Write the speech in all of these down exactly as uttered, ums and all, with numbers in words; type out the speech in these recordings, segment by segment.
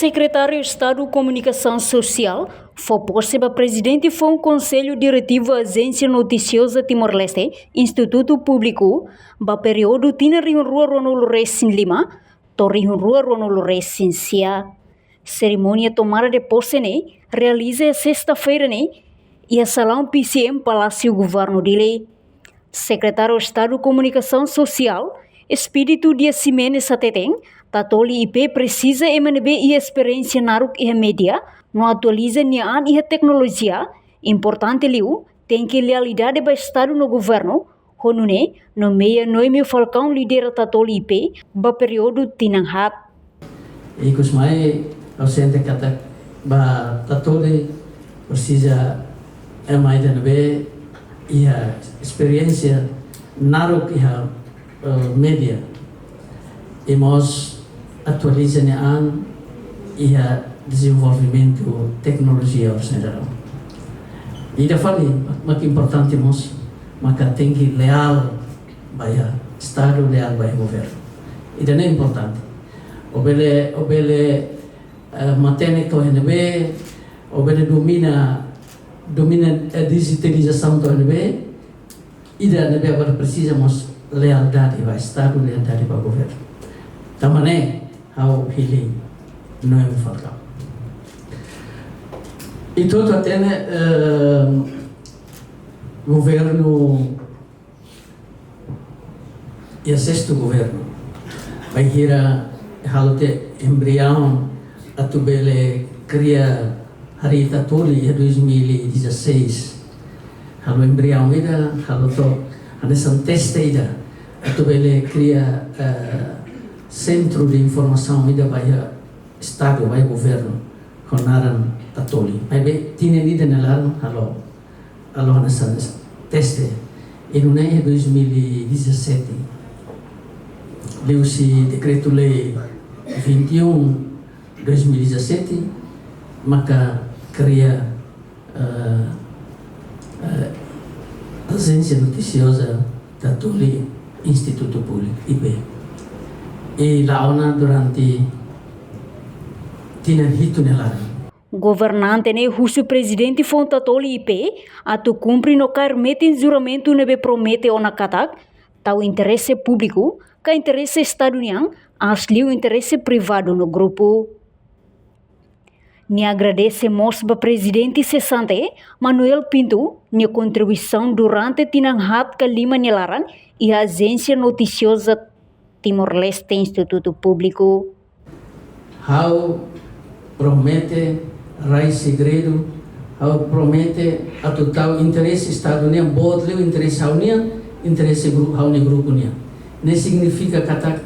Sekretáriu Estadu Komunikasaun Sosiál fó pose ba Prezidente Foun Konsellu Diretivu Ajénsia Notisioza Timor-Leste, Institutu Públiku, ba períodu tinan rihun rua ruanulu resin lima to'o rihun rua ruanulu resin sia. Serimónia tomada de pose ne'e realiza iha sesta-feira ne'e iha salaun P C M Palásiu Governu Dili. Sekretáriu Estadu Komunikasaun Sosiál, Expedito Dias Ximenes hateten, Tatoli I P presiza ema ne'ebé iha esperiénsia naruk iha média no atualiza nia an iha teknolojia. Importante liu, tenke lealdade ba Estadu no Governu, ho nune'e nomeia Noémio Falcão lidera Tatoli I P ba períodu tinan haat. Ikus mai, ha'u sente katak ba Tatoli presiza ema ida ne'ebé iha esperiénsia naruk iha, eh, média. I mós atualiza nia an iha dezenvolvimentu teknolojia orsendero. Ida fali, mak importante mós, maka tenke leál ba iha Estadu, leál ba iha Governu. Ida-ne'e importante. Ó bele, ó bele, eh, matenek to'o iha ne'ebé, ó bele domina, domina, eh, dijitalizasaun to'o iha ne'ebé, ida ne'ebé agora presiza mós lealdade ba Estadu, lealdade ba Governu. Tanba ne'e, ha'u hili Noémio Falcão. I tuir ita hatene, eh, Governu iha sestu governu. Bainhira halo tiha embriaun atu bele kria harii Tatoli iha dois mil e dezasseis. Halo embriaun ida, halo to'o hanesan teste ida. Atu bele kria, eh, sentru de informasaun ida ba iha Estadu, ba iha Governu, ho naran Tatoli. Maibé tinan ida nia laran halo, halo hanesan teste. I nune'e dois mil e dezassete, liuhusi Dekretu-Lei vinte e um dois mil e dezassete, maka kria, eh, eh, Ajénsia Notisioza Tatoli Institutu Públiku, I P. I la'o ona durante tinan hitu nia laran. Governante ne'e husu Prezidente Foun Tatoli I P atu kumpre no kaer metin juramentu ne'ebé promete ona katak tau interese públiku ka interese Estadu nian aas liu interese privadu no grupu. Nia agradese mós ba Prezidente sesante, Manuel Pinto, nia kontribuisaun durante tinan haat ka lima nia laran iha Ajénsia Notisioza Timor-Leste Institutu Públiku. Ha'u promete, rai segredu, ha'u promete atu tau interese Estadu nian, boot liu interese ha'u-nian, interese gru-, ha'u-nia grupu nian. Ne'e signifika katak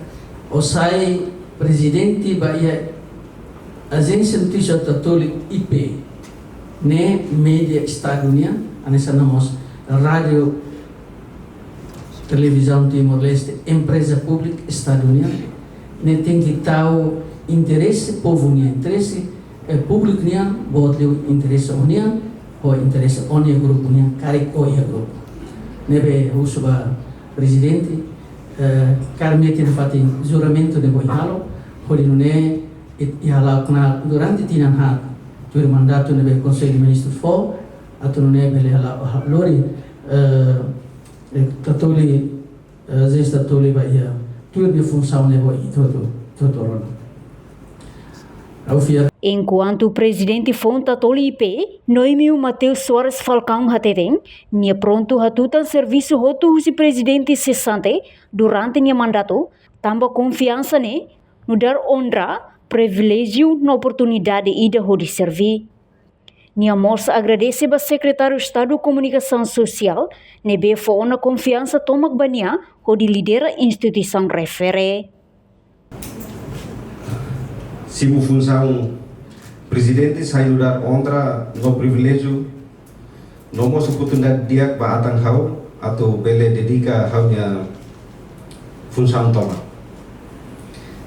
ó sai prezidente ba iha Ajénsia Notísia Tatoli, I P, ne'e média Estadu nian, hanesan mós rádiu, televizaun Timor-Leste, empreza públika Estadu nian, ne'e tenke tau interese povu nian, interese, eh, públiku nian, boot liu interese ó-nian, ho interese ó-nia grupu nian, karik ó iha grupu. Ne'ebé husu ba Prezidente, eh, kaer metin nafatin juramentu ne'ebé halo, hodi nune'e ita hala'o knaar durante tinan haat, tuir mandatu ne'ebé Konsellu Ministru fó, atu nune'e bele hala'o, ha-, lori, eh, eh, Tatoli, eh, Ajénsia Tatoli ba iha tuir nia funsaun ne'ebé ita hotu, ita hotu rona. Ha'u fiar. Enkuantu Prezidente Foun Tatoli I P, Noémio Mateus Soares Falcão hateten, nia prontu hatutan servisu hotu husi Prezidente sesante durante nia mandatu, tanba konfiansa ne'e nu'udar onra, priviléjiu no oportunidade ida hodi serví. Nia mós agradese ba Sekretáriu Estadu Komunikasaun Sosiál ne'ebé fó ona konfiansa tomak ba nia hodi lidera instituisaun refere. Simu funsaun Prezidente sai nu'udar onra no priviléjiu, no mós oportunidade di'ak ba atan ha'u atu bele dedika ha'u-nia funsaun tomak.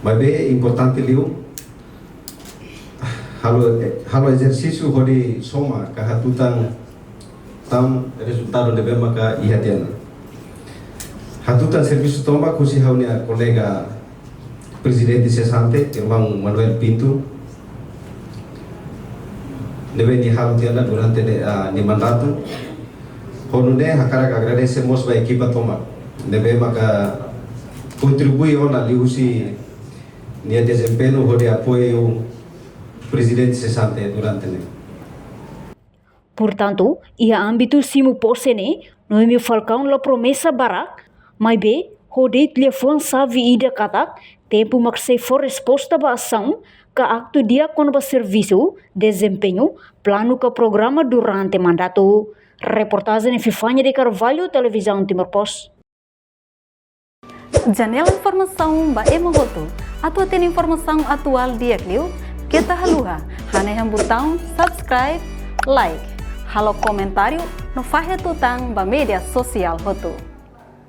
Maibé importante liu, halo, halo ezersísiu hodi soma ka hatutan tan rezultadu ne'ebé maka iha tiha ona. Hatutan servisu tomak husi ha'u-nia kolega Prezidente sesante, Irmaun Manuel Pinto, ne'ebé nia halo tiha ona durante nia, ah, nia mandatu. Ho nune'e hakarak agradese mós ba ekipa tomak ne'ebé maka kontribui ona liuhusi nia dezempeñu hodi apoiu prezidente sesante durante ne'e. Portantu, iha ámbitu simu pose ne'e, Noemi Falcão la promesa barak, maibé, ho de'it liafuan xave ida katak, tempu mak sei fó resposta ba asaun, ka aktu di'ak kona-ba servisu, dezempeñu, planu ka programa durante mandatu. Reportajen Epifania de Carvalho, Televizaun Timor Post. Janela informasaun ba ema hotu. Atu hatene informasaun atuál di'ak liu, keta haluha hanehan butaun subscribe, like, halo komentáriu no fahe tutan ba média sosiál hotu.